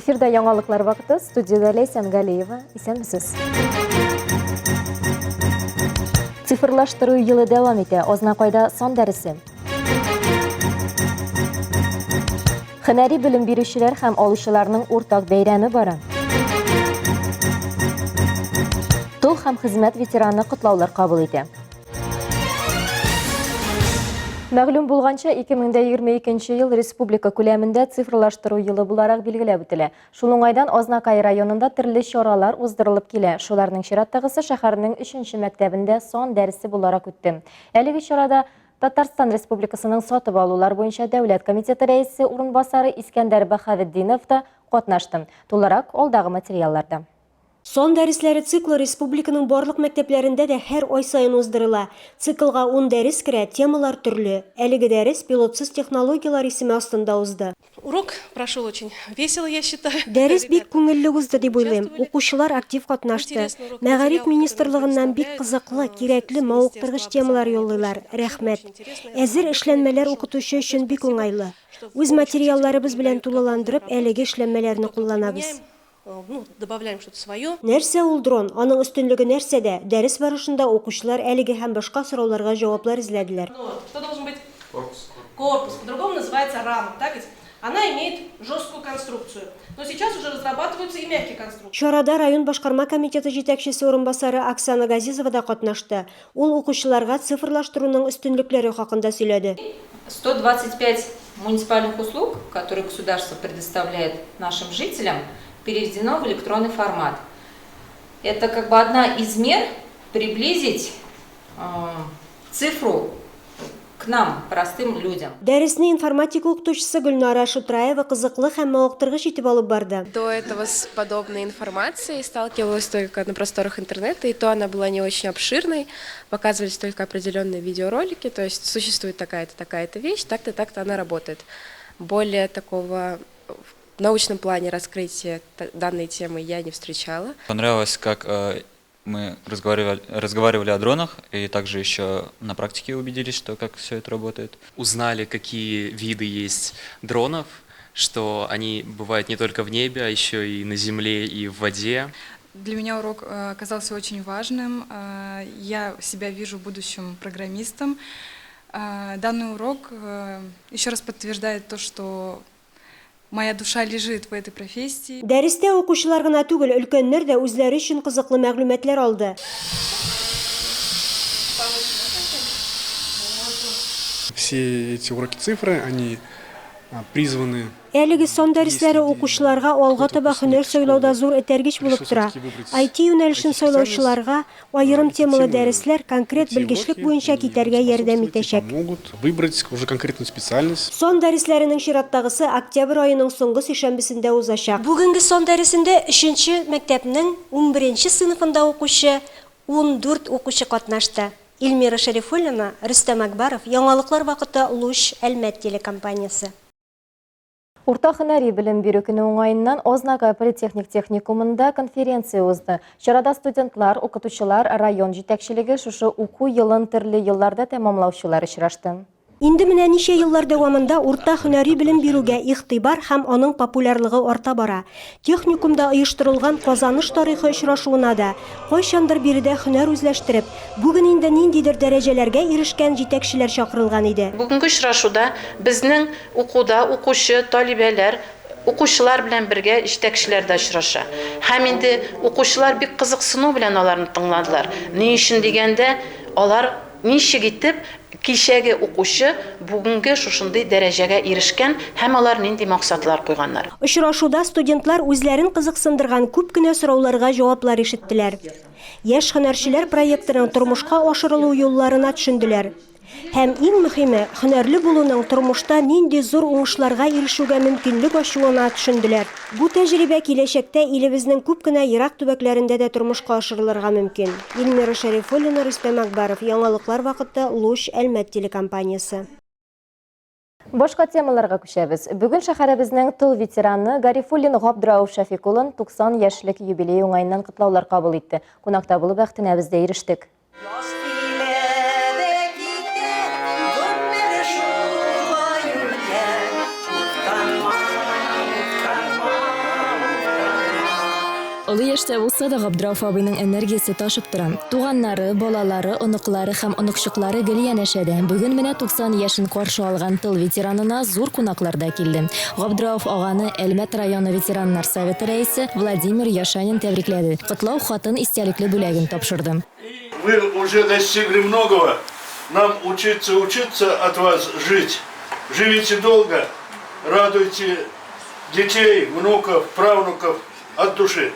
Эфирда яңалыклар вакыты, студиядә Ләйсән Галиева. Исәнмесез. Цифрлаштыру елы дәвам итә. Азнакайда сан дәресе. Һөнәри белем бирүчеләр һәм алучыларның уртак бәйрәме бара. Тыл һәм хезмәт ветераны котлаулар кабул итә. Мәгълүм булганча, 2022 ел республика күләмендә цифрлаштыру елы буларак билгеләп үтелә. Шул уңайдан Азнакай районында төрле чаралар уздырылып килә. Шуларның чираттагысы шәһәрнең 3 мәктәбендә сан дәресе буларак үтте. Әлеге чарада Татарстан Республикасының сатып алулар буенча дәүләт комитеты рәисе урынбасары Искәндәр Баһаветдинов та катнашты. Тулырак алдагы материалларда. Сан дәресләре циклы республиканың барлык мәктәпләрендә дә һәр ай саен уздырыла. Циклга ун дәрес керә, темалар төрле. Әлеге дәрес Пилотсыз технологияләр исеме астында узды. Урок прошел очень весело, я считаю. Дәрес бик күңелле узды дип уйлыйм. Укучылар актив катнашты. Мәгариф министрлыгыннан бик кызыклы, кирәкле, мавыктыргыч темалар юллыйлар. Рәхмәт. Әзер эшләнмәләр укытучы өчен бик уңайлы. Үз материалларыбыз белән тулыландырып, әлеге эшләнмәләрне кулланабыз. Ну, добавляем что-то свое. Нәрсә ул дрон? Аның өстенлеге нәрсәдә? Дәрес барышында укучылар әлеге һәм башка сорауларга җаваплар эзләделәр. Что должен быть? Корпус. Корпус. По-другому называется рама, так ведь? Она имеет жесткую конструкцию. Но сейчас уже разрабатываются и мягкие конструкции. Чарада район башкарма комитеты җитәкчесе урынбасары Оксана Газизова да катнашты. Ул укучыларга цифрлаштыруның өстенлекләре хакында сөйләде. 125 муниципальных услуг, которые государство предоставляет нашим жителям, переведено в электронный формат. Это как бы одна из мер приблизить цифру к нам, простым людям. Дәресне информатика укытучысы Гөлнара Шутраева кызыклы һәм мавыктыргыч итеп алып барды. До этого с подобной информацией сталкивалась только на просторах интернета, и то она была не очень обширной, показывались только определенные видеоролики, то есть существует такая-то, такая-то вещь, так-то, так-то она работает. Более такого в научном плане раскрытия данной темы я не встречала. Понравилось, как мы разговаривали о дронах и также еще на практике убедились, что как все это работает. Узнали, какие виды есть дронов, что они бывают не только в небе, а еще и на земле, и в воде. Для меня урок оказался очень важным. Я себя вижу будущим программистом. Данный урок еще раз подтверждает то, что моя душа лежит в этой профессии. Дәрестә укучылар гына түгел, өлкәннәр дә үзләре өчен кызыклы мәгълүматлар алды. Все эти уроки цифры, они призваны. Әлеге сан дәресләре укучыларга алга таба һөнәр сайлауда зур этәргеч булып тора. IT юнәлешен сайлаучыларга аерым темалы дәресләр конкрет белгечлек буенча китәргә ярдәм итәчәк. Сан дәресләренең чираттагысы октябрь аеның соңгы сишәмбесендә узачак. Бүгенге сан дәресендә өченче мәктәпнең унберенче сыйныфында укучы 14 укучы катнашты. Илмира Шәрифуллина, Рөстәм Әкбаров, Яңалыклар вакыты, Луч, Әлмәт телекомпаниясе. Урта һөнәри белем бирү көне уңаеннан Азнакай политехник техникумында конференция узды. Чарада студентлар, укытучылар, район җитәкчелеге шушы уку елын төрле елларда тәмамлаучылар очрашты. Инде менә ничә еллар дәвамында урта һөнәри белем бирүгә игътибар һәм аның популярлыгы арта бара. Техникумда оештырылган Казаныш тарихы очрашуына да, кайчандыр биредә һөнәр үзләштереп, бүген инде ниндидер дәрәҗәләргә ирешкән җитәкчеләр чакырылган иде. Бүгенге очрашуда безнең укуда укучы талибәләр, укучылар белән бергә җитәкчеләр дә очраша. Һәм инде укучылар бик кызыксыну белән аларны тыңладылар. Ни өчен дигәндә, алар ничек итеп кичәге укучы бүгенге шушындый дәрәҗәгә ирешкән һәм алар нинди максатлар куйганнар. Очрашуда студентлар үзләрен кызыксындырган күп кенә сорауларга җаваплар ишеттеләр. Яшь һөнәрчеләр проектының тормышка ашырылу юлларына төшенделәр. Һәм иң мөхиме, һөнәрле булуның тормышта нинди зур уңышларга ирешүгә мөмкинлек ачуына төшенделәр. Бу тәҗрибә киләчәктә илебезнең күп кенә ерак төбәкләрендә дә тормышка ашырылырга мөмкин. Илмира Шәрифуллина, Рөстәм Акбаров, Яңалыклар вакыты, Луч, Әлмәт телекомпаниясе. Башка темаларга күчәбез. Бүген шәһәребезнең тыл ветераны Гарифуллин Габдрауф Шәфик улын 90 яшьлек юбилей уңаеннан котлаулар кабул итте. Кунакта булу бәхетенә без дә ирештек. Яз килә дә китә, гомер шулай үтә. Уфтанма, уфтанма, Олы яшьтә булса да, Габдрәүф абыйның энергиясе ташып тора. Туганнары, балалары, оныклары һәм оныкчыклары гел янәшәдә. Бүген менә 90 яшен каршы алган тыл ветеранына зур кунаклар да килде. Габдрәүф аганы Әлмәт районы ветераннар советы рәисе Владимир Яшанин тәбрикләде, котлау хатын, истәлекле бүләген тапшырды. Вы уже достигли многого, нам учиться, учиться от вас жить. Живите долго, радуйте детей, внуков, правнуков от души.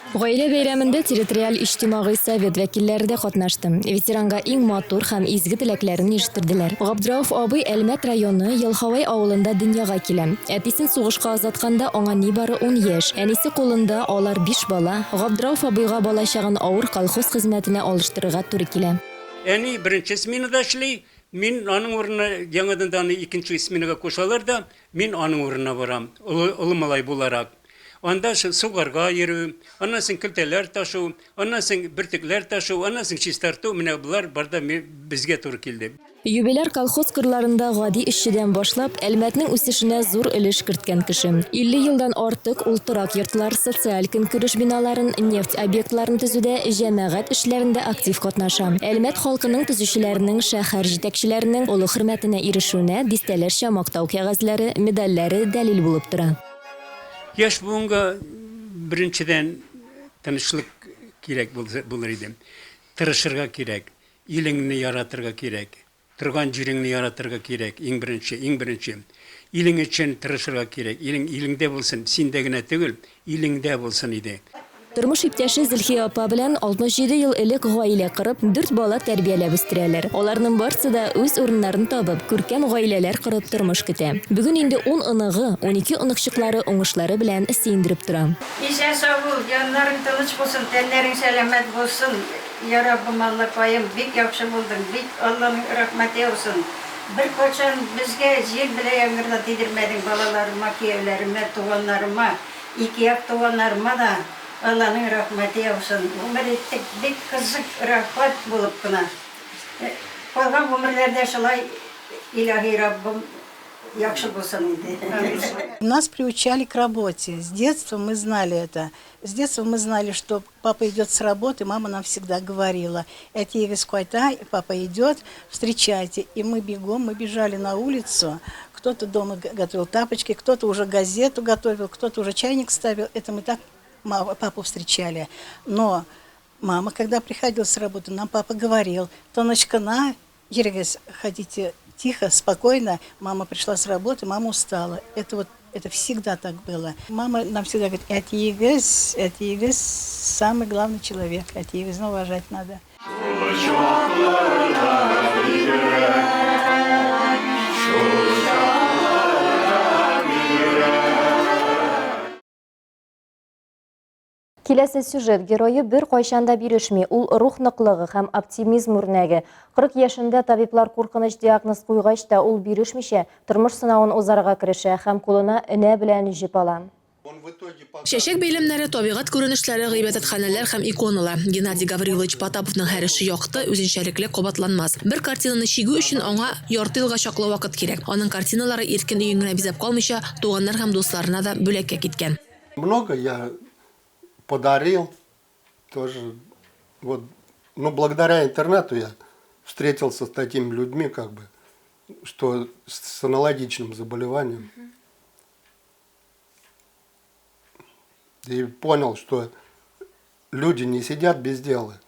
Гаилә бәйрәмендә территориаль иҗтимагый совет вәкилләре дә катнашты. Ветеранга иң матур һәм изге теләкләрен ирештерделәр. Габдрәүф абый Әлмәт районы Елховай авылында дөньяга килә. Әтисен сугышка озатканда аңа нибары ун яшь. Әнисе кулында алар биш бала. Габдрәүф абыйга балачагын авыр колхоз хезмәтенә алыштырырга туры килә. Әни беренче сменада эшли, мин аның урынына яңадан да аны икенче сменага кушалар да, мин аның урынына барам, олы, олы малай буларак. Анда сугарга йөрү, аннан соң көлтәләр ташу, аннан соң бөртекләр ташу, аннан соң чистарту, менә болар бар да безгә туры килде. Юбиляр колхоз кырларында гади эшчедән башлап, Әлмәтнең үсешенә зур өлеш керткән кеше. 50 елдан артык ул торак йортлар, социаль-көнкүреш биналарын, нефть объектларын төзүдә, җәмәгать эшләрендә актив катнаша. Әлмәт халкының, төзүчеләрнең, шәһәр җитәкчеләренең олы хөрмәтенә ирешүенә дистәләрчә мактау кәгазьләре, медальләре дәлил булып тора. Яшь буынга, беренчедән, тынычлык кирәк булыр иде. Тырышырга кирәк. Илеңне яратырга кирәк. Торган җиреңне яратырга кирәк, иң беренче, иң беренче. Илең өчен тырышырга кирәк. Илең илеңдә булсын, синдә генә түгел, илеңдә булсын иде. Тормыш иптәше Зөлхия апа белән 67 ел элек гаилә корып, дүрт бала тәрбияләп үстерәләр. Аларның барсы да үз урыннарын табып, күркәм гаиләләр корып тормыш көтә. Бүген инде ун оныгы, унике оныкчыклары уңышлары белән сөендереп тора. Исән-сау бул, җаннарың тыныч булсын, тәннәрең сәламәт булсын. Я Раббым Аллакаем, бик яхшы булдың, бик Алланың рәхмәте яусын. Беркайчан безгә җил белә яңгыр да тидермәдең, балаларыма, кияүләремә, туганнарыма, ике як туганнарыма да Алланың рәхмәте яусын. Гомер иттек бик кызык, рәхәт булып кына. Калган гомерләрдә шулай, Илаһи Раббым, яхшы булсын инде. Нас приучали к работе. С детства мы знали это. С детства мы знали, что папа идет с работы, мама нам всегда говорила, Әтиегез кайта, папа идет, встречайте. И мы бегом, мы бежали на улицу, кто-то дома готовил тапочки, кто-то уже газету готовил, кто-то уже чайник ставил. Это мы так папу встречали. Но мама, когда приходила с работы, нам папа говорил, тыныч кына йөрегез, ходите тихо, спокойно. Мама пришла с работы, мама устала. Это вот это всегда так было. Мама нам всегда говорит, әтиегез, әтиегез самый главный человек, әтиегезне уважать надо. Киләсе сюжет герое беркайчан да бирешми. Ул рух ныклыгы һәм оптимизм үрнәге. 40 яшендә табиблар куркыныч диагноз куйгач та, ул бирешмичә, тормыш сынавын узарга керешә һәм кулына энә белән җеп ала. Чәчәк бәйләмнәре, табигать күренешләре, гыйбадәтханәләр һәм иконалар. Геннадий Гаврилович Потаповның һәр эше якты, үзенчәлекле, кабатланмас. Бер картинаны чигү өчен аңа ярты елга чаклы вакыт кирәк. Аның картиналары иркен өен генә бизәп калмыйча, туганнар һәм дусларына да бүләккә киткән. Много я подарил тоже. Вот, ну, благодаря интернету я встретился с такими людьми, как бы, что с аналогичным заболеванием. И понял, что люди не сидят без дела.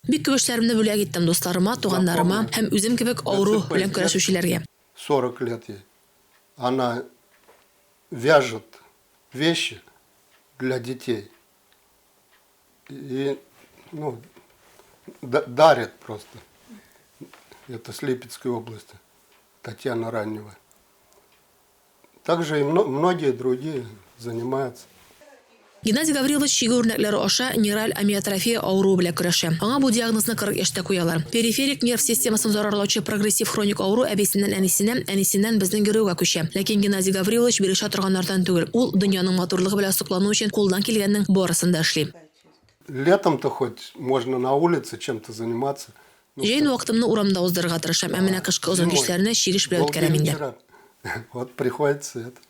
Бик күп эшләремне бүләк иттем дусларыма, туганнарыма һәм үзем кебек авыру белән көрәшүчеләргә. 40 лет ей. Она вяжет вещи для детей и, ну, дарит просто. Это с Липецкой области, Татьяна Раннева. Также и многие другие занимаются. Геннадий Гаврилович чигү үрнәкләре аша нейраль амиотрофия авыруы белән көрәшә. Аңа бу диагнозны 40 яшьтә куялар. Периферик нерв системасын зарарлаучы прогрессив хроник авыру әбисеннән әнисенә, әнисеннән безнең геройга күчә. Ләкин Геннадий Гаврилович бирешә торганнардан түгел. Ул дөньяның матурлыгы белән соклану өчен кулдан килгәннең барысын да эшли. Летом-то хоть можно на улице чем-то заниматься. Җәен вакытымны урамда уздырырга тырышам, ә менә кышкы озын кичләрне чигеш белән үткәрәм инде. Вот приходится это.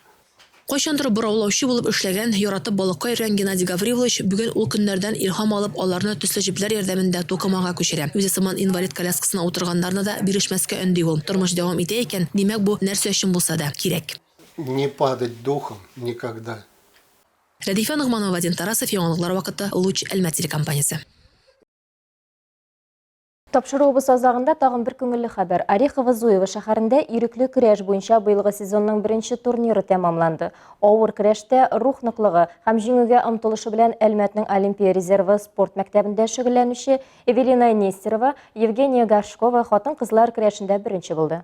Кайчандыр бораулаучы булып эшләгән, яратып балыкка йөргән Геннадий Гаврилович бүген ул көннәрдән илһам алып, аларны төсле җепләр ярдәмендә тукымага күчерә. Үзе сыман инвалид коляскасына утырганнарны да бирешмәскә өнди ул. Тормыш дәвам итә икән, димәк, бу нәрсә өчен булса да кирәк. Не падать духом никогда. Рәдифә Ногманова, Вадим Тарасов, Яңалыклар вакыты, Луч, Әлмәт телекомпаниясе. Тапшыруыбыз азагында тагын бер күңелле хәбәр. Орехово-Зуево шәһәрендә ирекле көрәш буенча быелгы сезонның беренче турниры тәмамланды. Авыр көрәштә рух ныклыгы һәм җиңүгә омтылышы белән Әлмәтнең Олимпия резервы спорт мәктәбендә шөгыльләнүче Эвелина Нестерова, Евгения Горшкова хатын-кызлар көрәшендә беренче булды.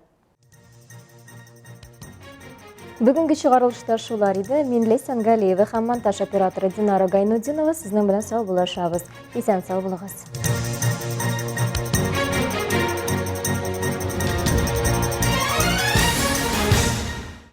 Бүгенге чыгарылышта шулар иде. Мин Лесян Галиева һәм монтаж операторы Динара Гайнудинова сезнең белән саубуллашабыз. Исән сау булыгыз.